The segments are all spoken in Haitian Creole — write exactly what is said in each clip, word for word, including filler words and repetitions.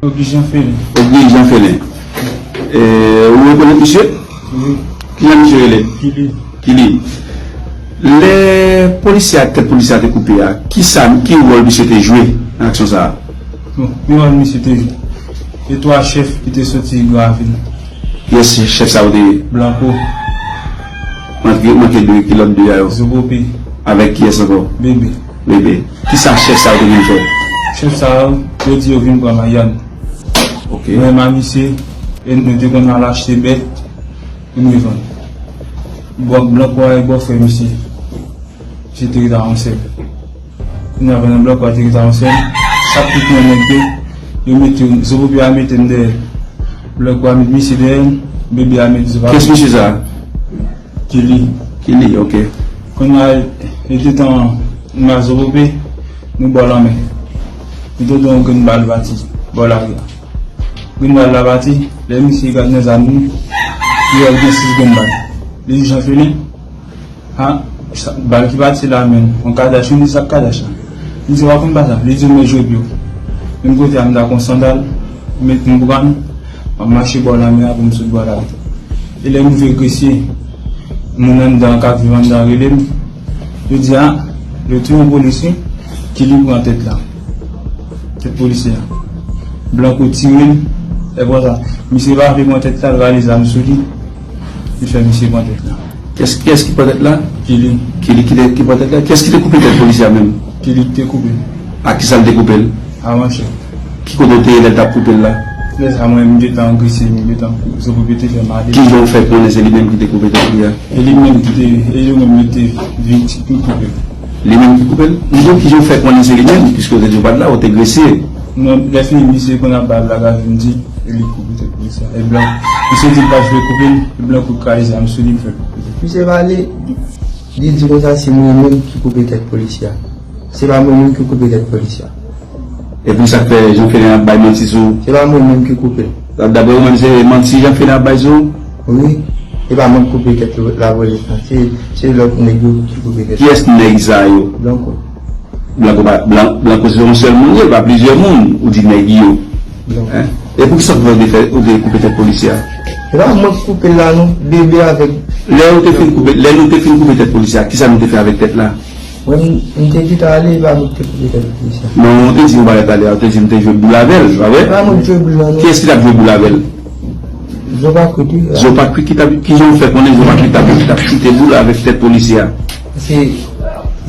Ogri Jean Felin. Ogri Jean Felin. Eh, ou rekonèt misye? Wi. Kijan misye rele? Kili. Kili. Lè polisye a, tèt polisye a te koupe a, ki sa, ki wòl misye te jwe nan aksyon sa a? Bon, ki wòl misye te jwe? E twa chèf ki te soti Gravil. Kiyès chèf sa yo te ye? Blanco. Manke, manke de, ki lòt de a yo? Zobope. Avèk kiyès ankò? Bebe. Bebe. Kisa chèf sa yo te vin fè? Chèf sa yo, yo di yo vin pran Mayann. Ok. Mwen, ma misye, e nou te konn al achte bèt pou nou vann. Bò, Blanco a e bòfrè misye. Misye te rete a Ansèm. Kounye a, pandan Blanco a te rete a Ansèm, sa tout mwen nèg yo, yo mete, Zobope a mete m dèyè l. Blanco a met misye dèyè l, Bebe a met Zobope. Kiyès misye sa a? Kili. Kili, ok. Kounye a, li te tan nan Zobope, nou bò lanmè. Li te gen yon grenn bal pati, bò lari a. Grenn bal la pati, lè misye gad nan zam li, li wè gen sis grenn bal. Li di Jean Felin, ha, sa, bal ki pati la menm, yon kadach, yon di sa k kadach la. Li di, w ap konn pa sa, li di, m met jwe pye w. Menm kote a, m ta kon sandal, m met m pran, m ap mache bò lanmè a pou m sot bò lari. E lè m rive Gresye, moun anndan k ap viv anndan rele m. Yo di, a, yo touye yon polis wi, Kili pran tèt la. Tèt polisye a. Blanco tire l, e konsa, misye pa vle pran tèt la, l rale zam sou li, li fè misye pran tèt la. Kiyès, kiyès ki pran tèt la? Kili. Kili ki te, ki pran tèt la? Kiyès ki te koupe tèt polisye a menm? Kili ki te koupe. A kisa l te koupe l? A manchèt. Ki kote w te ye lè l t ap koupe l la? Lè sa a, mwen, m gentan angrese, m gentan, Zobope te fè m ale. Kijan w fè konnen se li menm ki te koupe tèt li a? E li menm ki te, e yo menm yo te vin ti pou koupe l. Li menm ki koupe l? M di w kijan w fè konnen se li menm, piske w te di w pa t la, w te grese. Non, lè fini, misye konn ap bay blag avè m, di, e li koupe tèt polisye a. E blan, misye di l pa t vle koupe l, e blan kout kraze zam sou li, m fè l koupe tèt. Misye pale, li di konsa se mwen menm ki koupe tèt polisye a. Se pa mwen menm ki koupe tèt polisye a. Epi sa k fè Jean Felin ap bay manti sou ou? Se pa mwen menm ki koupe l. Daprè ou menm, se manti Jean Felin ap bay sou ou? Wi. Se pa mwen ki koupe tèt lapolis la. Se, se lòt nèg yo ki koupe tèt. Kiyès nèg sa yo? Blanco. Blanco pa, Blan-, Blanco se yon sèl moun, li pa plizyè moun, ou di nèg yo. Blanco. Hein? E poukisa w te fè, ou te koupe tèt polisye a? Se pa mwen ki koupe l la non, Bebe avèk. Lè ou te fin koupe, lè nou te fin koupe tèt polisye a, kisa nou te fè avèk tèt la? Mwen, m, m te kite ale, e pa mwen ki te koupe tèt polisye a. Non, ou te di yon bagay talè a, ou te di m te jwe boul avè l, pa vre? E pa mwen ki jwe boul la, non. Kiyès ki t ap jwe boul avè l? Zopakwit, wi. Zopakwit ki t ap, kijan w fè konnen Zopakwit t ap, t ap choute boul avèk tèt polisye a? Paske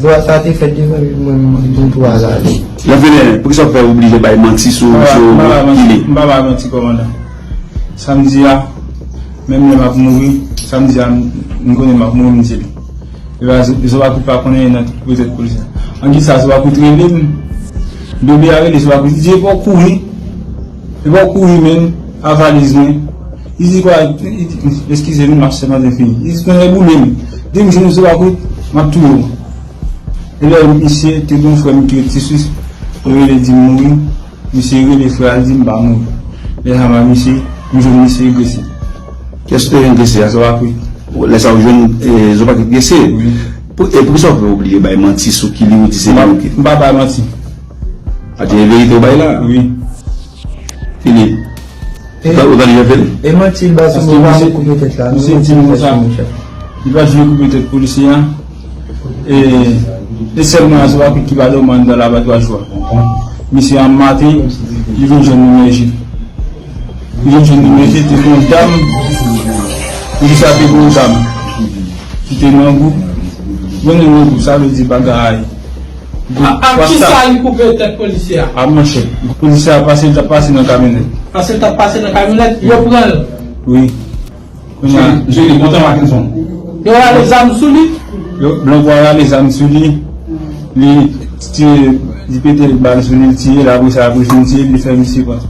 zwa sa te fèt devan mwen, mwen, mwen, mwen, mwen, mwen, Jean Felin, poukisa w fè oblije bay manti sou, sou Kili? M pa bay manti, kòmandan. Samdi a, menm lè m ap mouri, samdi a, m, m konnen m ap mouri, m di li. Epa, Zopakwit pa konnen nan tout poutèt polisye a. An ki sa, Zopakwit rele m. Bebe a rele Zopakwit. Li di, epa w kouri. Epa w kouri menm, a valiz mwen. Li di kwa, eskize m, m ap sèmante fini. Li di, konnen boule m. Di m jwenn Zopakwit, m ap touye w. E lè misye, te gen yon frè m ki ret Ti Swis, yo rele di m mouri. Misye rele frè a, l di m pa mouri. Lè sa m a misye, m jwenn misye Gresye. Kiyès ou te jwenn Gresye a? Zopakwit. Lè sa ou jwenn, eh, Zopakwit Gresye? Wi. Pou, e poukisa ou fè oblije bay manti sou Kili ou di se li ki? M pa bay manti. A, se verite ou bay la? Wi. Fini. E, ou tande Jean Felin? E manti l ba sou mwen, pa mwen koupe tèt la. Misye di m konsa, li pa t vle koupe tèt polisye a. E, e sèlman Zopakwit ki pa dòmi anndan labatwa jou a. Misye an maten, li vin jwenn li manje. Li vin jwenn li manje, te gen yon dam, polisye a te gen yon dam ki te nan gwoup. Mwen nan gwoup, sa vle di bagay. A, ak kisa li koupe tèt polisye a? A, monchè, polisye a pase, l t ap pase nan kamyonèt. Pase, l t ap pase nan kamyonèt, yo pran l. Wi. Kounye a, misye li kontan Mackenson. Yo rale zam sou li. Yo, Blanco a rale zam sou li. Li tire, li pete bal sou li, li tire l, apre sa, apre fin tire, li fè misye pran.